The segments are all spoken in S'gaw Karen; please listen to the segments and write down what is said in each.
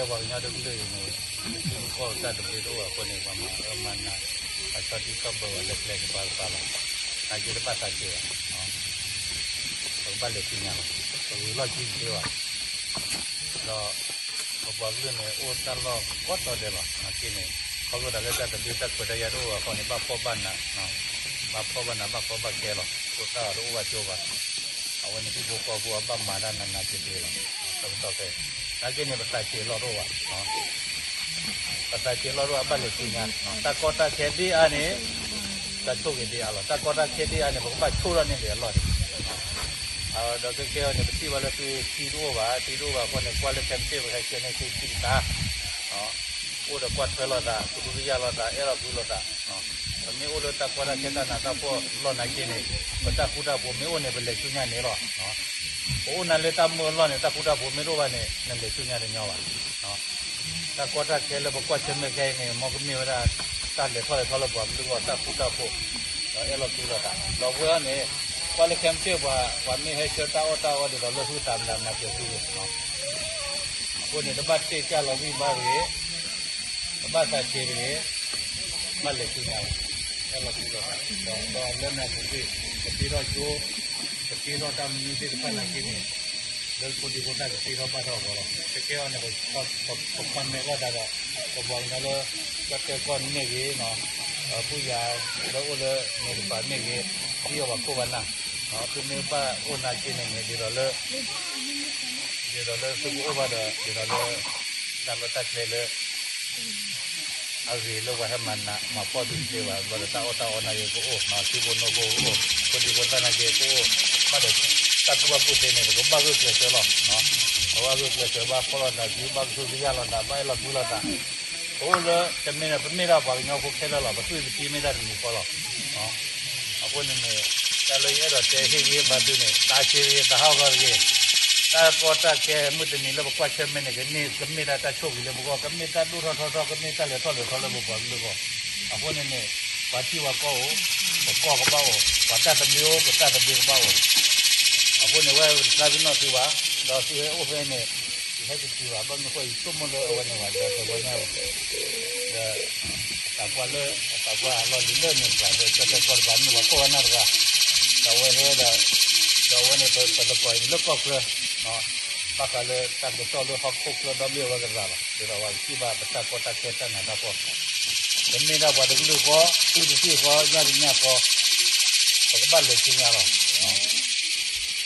ပှၤကညီတကလုာ်အံၤန့ၣ် ထံဖိကီၢ်ဖိတၢ်သဘျ့တအိၣ်အဃိန့ၣ် ပှၤမၤအၢမၤနး ပှၤဆီၣ်တံၢ်ဆီၣ်ဘၢဝဲလၢကျဲကပၤကပၤလီၤ. နာ်က့တဘၣ်သးဆံးဘၣ်, ပကဘၣ်လဲၤဆူညါလီၤ. ပဂုၤလီၢ်ခံတသ့ဘၣ်. ဒီးပပှၤကလုာ်န့ၣ် အိၣ်တၢ်လီၢ်ကိးတီၤဒဲးလီၤ. နာ်က့န့ၣ် ခီဖျိသးလၢတၢ်သဘျ့တၢ်ခွဲးတၢ်ယာ်တအိၣ်ဘၣ်အဃိန့ၣ် ဘၣ်ဖှီၣ်ဘၣ်နး, ဘၣ်ဖှီၣ်ဘၣ်နး ဘၣ်ကီဘၣ်ခဲလီၤ. အိၣ်တၢ်အီၤတအိၣ်ဘၣ်ဆိဘၣ်. အဝဲန့ၣ်ဟံၣ်ဖိဃီဖိအဘၣ်မၤတၢ်နးနးကျ့ကျ့လီၤ. တကတီၢ်ဖဲ နာ်က့န့ၣ် ပသးဆံးလီၢ်တအိၣ်ဘၣ်. ပသးဆံးလီၢ်တအိၣ်ဘၣ် ဘၣ်လဲၤဆူညါ, တၢ်ကီတၢ်ခဲဒ်အါန့ၣ် တၢ်ဆိၣ်ဂ့ၤဒ်အါလီၤ. တၢ်ကီတၢ်ခဲဒ်အါန့ၣ် ပကဘၣ်ဆိၣ်ထီၣ်န့ၢ်ဒံးအလီၢ်န့ၣ် ဒီးခဲကဲအံၤန့ၣ် ပထံၣ်ဘၣ်လၢသုထံတအိၣ်ဘၣ်, ထံတအိၣ်ဘၣ်အဃိန့ၣ် ကွၢ်လၢ camp သ့ၣ် ပဟဲဆှၢန့ၢ်သုထံတခါ, အိၣ်ဒီးကွၢ်ထွဲလိာ်သး, ကဟုကယာ်လိာ်သး, အဲၣ်လိာ်ကွံလိာ်သး. ပမ့ၢ်အိၣ်လၢတၢ်ကီတၢ်ခဲတၢ်နးတၢ်ဖှီၣ်လီၢ်နာ်က့န့ၣ် ပတၢ်ဃူတၢ်ဖိးမ့ၢ်အိၣ်န့ၣ် ပလဲၤဆူညါန့ၣ်လီၤ. ပအိၣ်နၤလၢတၢ်မုာ်အလီၢ်န့ၣ် တၢ်ဃူတၢ်ဖိးမ့ၢ်တအိၣ်ဘၣ်န့ၣ် နလဲၤဆူညါတညီဘၣ်. တၢ်ကီတၢ်ခဲလၢပကွၢ်ဆၢၣ်မဲာ်ခဲအံၤန့ၣ် မ်ကမ့ၢ်ဝဲဒၣ် တၢ်လဲၤထီၣ်လဲၤထီလၢပှၤကလုာ်အဂီၢ် တၢ်ဃူတၢ်ဖိး, ဒီးအဲၣ်လိာ်ကွံလိာ်သး, ဒီးဝဲအံၤန့ၣ် ကွၢ်လၢ camp သ့ၣ် ပှၤ ပှၤမ့ၢ်ဟဲဆှၢတၢ်အီၣ်တၢ်အီဒ်သိးလၢဟုသးမနၤမၤစၢၤသုဂ့ၤ အဃိန့ၣ် တဘၣ်တ့ၢ်ကၢ်လီၤဂံၢ်ဘါတဂ့ၤ, တဘၣ်သးဆံးတဂ့ၤ, ဘၣ်လဲၤဆူညါလီၤ. အဲၣ်လိာ်ကွံလိာ်သး, ဒီးလၢနၤပူၤကွံာ် ကသ့ထီၣ်ကၠိ, ကသ့ထီၣ်တၢ်မနုၤသ့ၣ်တဖၣ်နာ်က့န့ၣ် လၢဖိဒံဖိသၣ်ကသ့ထီၣ်ဘၣ်ထီၣ်အဂီၢ်လီၤ. ခဲကဲအံၤန့ၣ် ပ comment လိာ်သးဒီး ပပှၤကညီလၢ ကီၢ်ကၢကီၢ်န့ၣ်မ့ၢ်ဂ့ၤ, ပုၢ်ယၤလၢအိၣ်လၢ America မ့ၢ်ဂ့ၤ, ဒ်အီၤပှၤခိၣ်ပှၤနၢ်, သုမ့ၢ်ဘၣ်အိၣ်နာ်က့န့ၣ်န့ၣ် ဒ်သိးလၢ ဒ်သိးလၢသုကအိၣ်ဘၣ်ဒီး ဒ်သိးလၢ တၢ်လီၢ်တၢ်ကျဲလၢ အဂ့ၤလၢပှၤဟဲမၤနးမၤဖှီၣ်သုတသ့ဘၣ်, ဘၣ်ဒီးတၢ်အီၣ်တၢ်အီနာ်က့ကအိၣ်, ထံဖိနီၢ်ဖိကအိၣ်, ဖိဒံဖိသၣ်နာ်က့ကအိၣ်, ဘၣ်ဒီးတၢ်ကူၣ်ဘၣ်ကူၣ်သ့န့ၣ် ပကဘၣ်ဂုာ်ကျဲးစၢးလီၤ. ပဘၣ်ဂုာ်ကျဲးစၢး ဘၣ်ဖှီၣ်လိာ်သးစု, ဘၣ်ကဟုကယာ်လိာ်သး, ဘၣ်အဲၣ်လိာ်ကွံလိာ်သး, ပအိၣ်လၢတမ့ၢ်ဒီး ပမ့ၢ်ဒၣ်ပှၤကညီဖိခဲလၢာ်လီၤ, ပသွံၣ်ပတံၤမ့ၢ်တၢ်တမံၤဃီလီၤ. အဃိန့ၣ်န့ၣ် တၢ်လၢယအဲၣ်ဒိးတဲဟ့ၣ်ဂံၢ်ဟ့ၣ်ဘါသုန့ၣ် သးဆံးတဂ့ၤ, သးဟးဂီၤတဂ့ၤ, တၢ်ကီတၢ်ခဲမုၢ်တနံၤလၢပကွၢ်ဆၢၣ်မဲာ်န့ၣ် ကန့ၢ်ကမ့ၢ်တၢ်တၢ်ဆိၣ်ဂ့ၤလၢပဂီၢ်, ကမ့ၢ်တၢ်ဒိၣ်ထီၣ်ထီထီၣ်, ကမ့ၢ်တၢ်လဲၤထီၣ်လဲၤထီလၢပပှၤကလုာ်အဂီၢ်. အဃိန့ၣ်န့ၣ် ပှၤထံပှၤကီၢ်အိၣ်, ပကီၢ်ကဘၣ်အိၣ်, ပှၤတၢ်သဘျ့အိၣ်, ပတၢ်သဘျ့ကဘၣ်အိၣ်. အဃိန့ၣ် ဝဲတသးပ့ၤနီၣ်သုဘၣ်, ဒီးသုဟဲအိၣ်ဖဲန့ၣ် ယဟဲက့ၤတုၤဘၣ်, ဘၣ်မနုၤဃိ ယဆိကမိၣ်လၢအဝဲန့ၣ်ဘၣ်, ဒီးတဝဲညါ ဒီး အသးပှၢ်လၢ အသးပှၢ်အလီၢ်လံၤလၢန့ၣ်တဂၤ ဒီးကၠီၣ်တဲၣ်ကီၢ်တပၤ မ့ၢ်ပှၤခိၣ်ပှၤနၢ်တဂၤ, ဒီးအဝဲဟဲဒီး ဒီးအဝဲန့ၣ် ပသကိးအံၤလၢကီၢ်ချၢ ဘၣ်ဃးလၢတၢ်ကစီၣ်လၢဟီၣ်ခိၣ်ချၢဒီဘ့ၣ်အဝဲကရၤလီၤ, ဒ်သိးပှၤကထံၣ်ဘၣ်ပတၢ်ကီတၢ်ခဲတၢ်နးတၢ်ဖှီၣ်, ပမ့ၢ်ဒၣ်ပှၤတကလုာ်ဃီ, သုတသ့ဃီ, ညၣ်တညၣ်ဃီ, ပကဘၣ်လဲၤဆူညါလီၤ.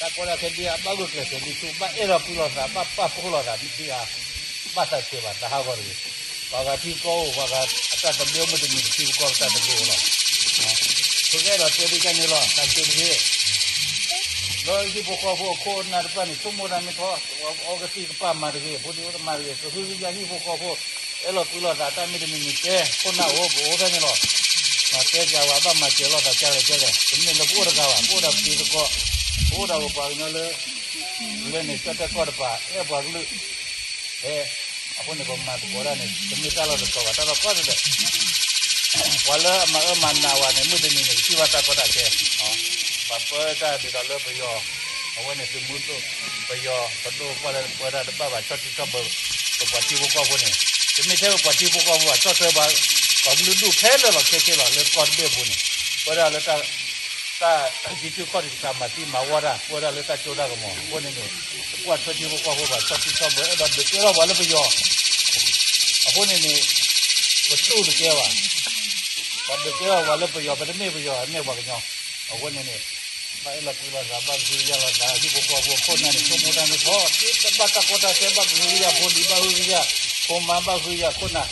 တၢ်ကီတၢ်ခဲဒ်အါ ဘၣ်ဂုာ်ကျဲးစၢးဒ်ဆူၣ်, ဘၣ်အဲၣ်လိာ်ကွံလိာ်သး, ဘၣ်ပာ်ဖှိၣ်လိာ်သးဒ်အါ, ဘၣ်သးဆံးဘၣ်, သးဟးဂီၤတဂ့ၤ. ပှၤဂၤထံကီၢ်အိၣ်, ပှၤဂၤအတၢ်သဘျ့အိၣ်မုၢ်တနံၤ ပထံပကီၢ်ပတၢ်သဘျ့အိၣ်လီၤ. ပကအဲၣ်ဒိးတဲဒ်ကန့ၣ်လီၤ, သးဆံးတဂ့ၤ. လၢဟံၣ်ဖိဃီဖိအခိၣ်အနၢ်တဖၣ်န့ၣ် ဆိကမိၣ်တၢ်မ့ၢ်ထီ, အီကသံၣ်ကပာ်မၤတဂ့ၤ, ဖိဒံဖိသၣ်မၤတဂ့ၤ, ကဟုကယာ်ဟံၣ်ဖိဃီဖိ, အဲၣ်လိာ်ကွံလိာ်သး, တၢ်မုၢ်တနံၤန့ၣ်တဲ, ခိၣ်နၢ်အိၣ် ပအိၣ်ဖဲန့ၣ်လီၤ. တဲပၠးဝဲ ဘၣ်မၤစၢၤလိာ်သးကလဲၣ်ကလဲၣ်, တမ့ၢ်လၢပအိၣ်တဂၤဘၣ်, ပအိၣ်ဒီးပတံၤသကိး, ပအိၣ်ဒီးပပှၤကညီလၢ လၢန့ၣ် ကၠီၣ်တဲၣ်ကီၢ်တပၤ အဲၣ်ပှၤကလုာ်, အဲ, အဃိန့ၣ် ပမၤသကိးတၢ်န့ၣ် တမ့ၢ်တၢ်လီၢ်တတီၤဘၣ်, တၢ်လီၢ်ကိးဂၤဒဲး, ပှၤလၢအမၤအၢမၤနးဝဲန့ၣ် မုၢ်တနံၤန့ၣ် ကထံၣ်ဘၣ်တၢ်ကီတၢ်ခဲ, ပှၤပၢတၢ်ဒ်သိးလၢပယီၤ, အဝဲန့ၣ်သုးမုၢ်ဒိၣ်, ပယီၤပဒိၣ်ပှၢ်လၢပၢတၢ်တဘၣ်ဘၣ် ဆီၣ်တံၢ်ဆီၣ်ဘၢ ပပှၤထံဖိကီၢ်ဖိန့ၣ်, တမ့ၢ်ထဲပပှၤထံဖိကီၢ်ဖိဘၣ်, ဆီၣ်ထွဲပှၤ, ပှၤကလုာ်ဒူၣ်ခဲလၢာ်လီၤခဲခဲလီၤ လၢကီၢ်တဘ့ၣ်အပူၤန့ၣ်, ပၢတၢ်လၢတၢ် တၢ်ကံထူၣ်ခီၣ်ထံးတခါ မၤသံမၤဝီတၢ် ပၢတၢ်လၢတၢ်စိတၢ်ကမီၤအဃိန့ၣ်န့ၣ်, ပကွၢ်ထွဲထံဖိကီၢ်ဖိဘၣ် ဆီၣ်တံၢ်ဆီၣ်ဘၢ အဲၣ်ဒိးဒုးကဲထီၣ်ပှၤလၢပယီၤ, အဃိန့ၣ်န့ၣ်, ပတူၢ်တကဲဘၣ်, ပှၤဒုးကဲထီၣ်ပှၤလၢပယီၤ ပတမ့ၢ်ပယီၤ မ့ၢ်ပှၤကညီ, အဃိန့ၣ်န့ၣ်, ဘၣ်အဲၣ်လိာ်ကွံလိာ်သး ဘၣ်ကဟုကယာ်လိာ်သး ဟံၣ်ဖိဃီဖိအခိၣ်အနၢ်န့ၣ် ဆိကမိၣ်တၢ်မ့ၢ်ထီ, ဒ်ဘၣ်တၢ်ကီတၢ်ခဲ ဘၣ်ကဟုကယာ်ဖိလံၤ ဘၣ်ဟုကယာ်ဖိမါ ဘၣ်ဟုကယာ်ခိၣ်နၢ်,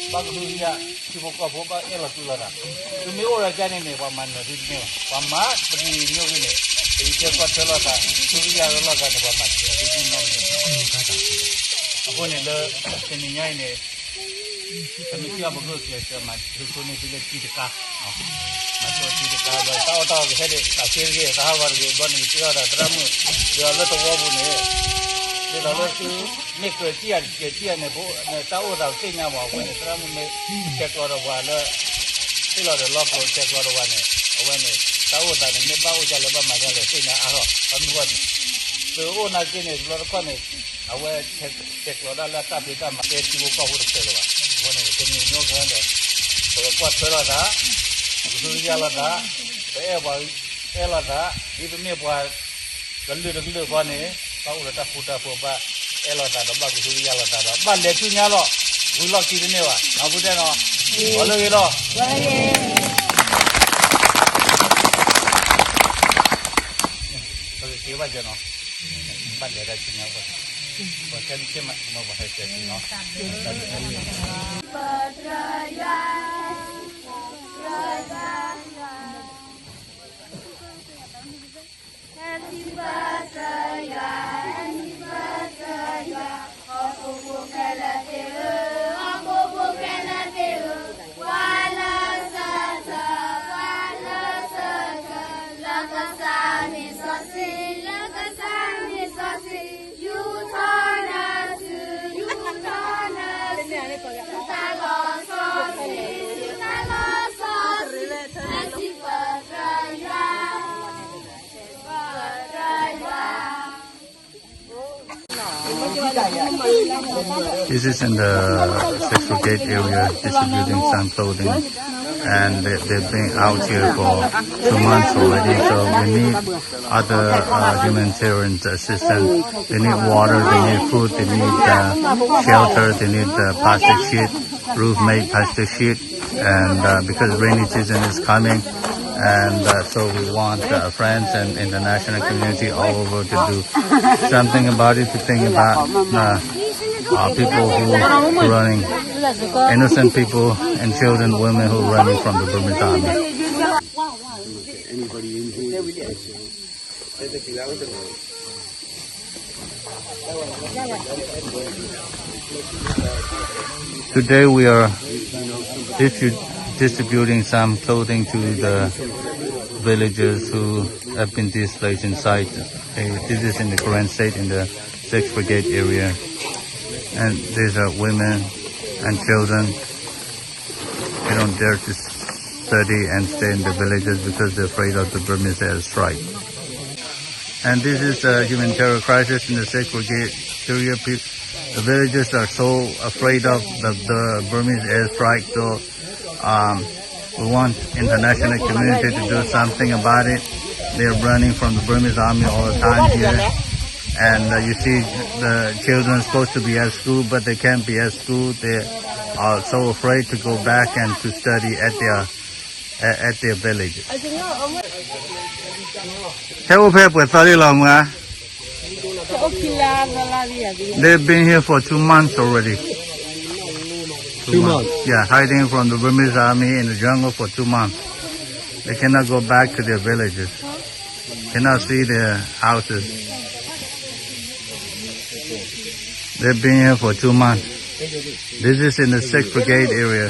ဘၣ်ကဟုကယာ် ထံဖိကီၢ်ဖိ ဘၣ်အဲၣ်လိာ်ကွံလိာ်သး, သုမ့ၢ်အိၣ်ဒီးကန့ၣ်န့ၣ် ပှၤမၤနၢၤသုတန့ၢ်ဘၣ်, ပှၤမၤတမံၤမံၤအိၣ်ဂ့ၤန့ၣ်, ပအံးထွဲကွၢ်ထွဲလိာ်သး ဟုကယာ်လိာ်သးန့ၣ် ပှၤမၤစၢၤသုတန့ၢ်နီတမံၤ, အဃိန့ၣ်လၢ တနံၤညါအံၤန့ၣ် ပမ့ၢ်ထံၣ်အီၤ ပဂုာ်ကျဲးစၢးမၤဆိဆိန့ၢ်သုလၢတံၤတကါ, မၤဆိတံၤတကါ ဒီးတၢ်အီၣ်တၢ်အီကဟဲဒံး သးဆံးတဂ့ၤ သးဟးဂီၤတဂ့ၤ ဘျီန့ၣ်ကသ့အီၤဒီးသရၣ်မုၣ်, ဒီးလၢသဝီပူၤန့ၣ်, ဒ်သိးလၢသုမ့ၢ်ကြၢးစံၣ်ယၤတစဲးစံၣ်ယၤန့ၣ် တၢ်အိၣ်သးတသ့ၣ်ညါဘၣ်အဃိန့ၣ် သရၣ်မုၣ်မ့ၢ်ဆဲးကျိးဒီးပှၤလၢ ဟ့ၣ်လီၤဒီးလီၢ်ကျိၤဆဲးကျိးဒီးပှၤန့ၣ် အဝဲန့ၣ် တၢ်အိၣ်သးန့ၣ် မ့ၢ်ဘၣ်အိၣ်ဒ်လဲၣ်ဘၣ်မၤဒ်လဲၣ်သ့ၣ်ညါအါထီၣ် ဘၣ်မနုၤအဃိန့ၣ် သုအိၣ်နာ်က့န့ၣ် တဘျီတခီၣ်န့ၣ် အဝဲဆဲးကျိးဒၣ်လၢအတၢ်ဖံးတၢ်မၤ ကဲထံဖိကီၢ်ဖိတဖျၢၣ်လၢၤဘၣ်. အဃိန့ၣ် တမံၤမံၤအိၣ်ခဲဒီး ပကကွၢ်ထွဲလိာ်သး, ပကဟုကယာ်လိာ်သး, ပအဲၣ်ပှၤအဲၣ်လိာ်သး, ဒ်ပမ့ၢ်ပှၤကလုာ်တကလုာ်ဃီန့ၣ် ဘၣ်အိၣ်ဒီးတၢ်ဃူတၢ်ဖိး ဘၣ်အဲၣ်လိာ်သးဒီး ဘၣ်ကဟုကယာ်လိာ်သးဒီး ဘၣ်လဲၤဆူညါလီၤ. ဂုၤလီၢ်ခံတန့ၢ်ဘၣ် နၢ်ဟူတဲနီၤ, ပှၤလၢဂ့ၤလီၤ. ပကက့ၤဘၣ်ကနီၤ, ဘၣ်လဲၤတၢ်ဆူညါ, ပှၤခဲမုၢ်ဆ့ၣ်မး ပှၤဟဲတဲဆူနီၤ. Happy birthday, happy birthday, ဟီၣ်ခိၣ်ဖိခဲလၢာ်သ့ၣ်ဧၢ, ဟီၣ်ခိၣ်ဖိခဲလၢာ်သ့ၣ်ဧၢ, ပှၤလၢစၢၤတၢ်, ပှၤလၢစၢၤတၢ်, လၢကစၢ်မ့ၢ်စီဆှံ, လၢကစၢ်မ့ၢ်စီဆှံ, ယူၢ်ထီၣ်နၢၤဆူ, ယူၢ်ထီၣ်နၢၤဆူ, တၢ်လီၢ်စီဆှံ, တၢ်လီၢ်စီဆှံ, ဟဲစံးပတြၢၤယွၤ. This is in the Six Brigade area, distributing some clothing, and they, they've been out here for two months already. So we need other uh, humanitarian assistance. They need water, they need food, they need uh, shelter, they need uh, plastic sheet, roof made plastic sheet. And uh, because rainy season is coming, and uh, so we want uh, friends and international community all over to do something about it, to think about uh, uh, people who are running, innocent people and children, women who are running from the Burmese army. Today we are distributing some clothing to the villagers who have been displaced inside. This is in the Karen state in the sixth Brigade area. And these are women and children. They don't dare to study and stay in the villages because they're afraid of the Burmese airstrike. And this is a humanitarian crisis in the sixth Brigade area. The villagers are so afraid of the, the Burmese airstrike. So um, we want international community to do something about it. They're running from the Burmese army all the time here. And uh, you see the children supposed to be at school, but they can't be at school. They are so afraid to go back and to study at their at, at their village. ဟဲအိၣ်ဖဲပှဲၤသီလံလီၤမၢ်ဧါ. They've been here for two months already. Two months. Yeah, hiding from the Burmese army in the jungle for two months. They cannot go back to their villages. Cannot see their houses. They've been here for two months. This is in the sixth Brigade area.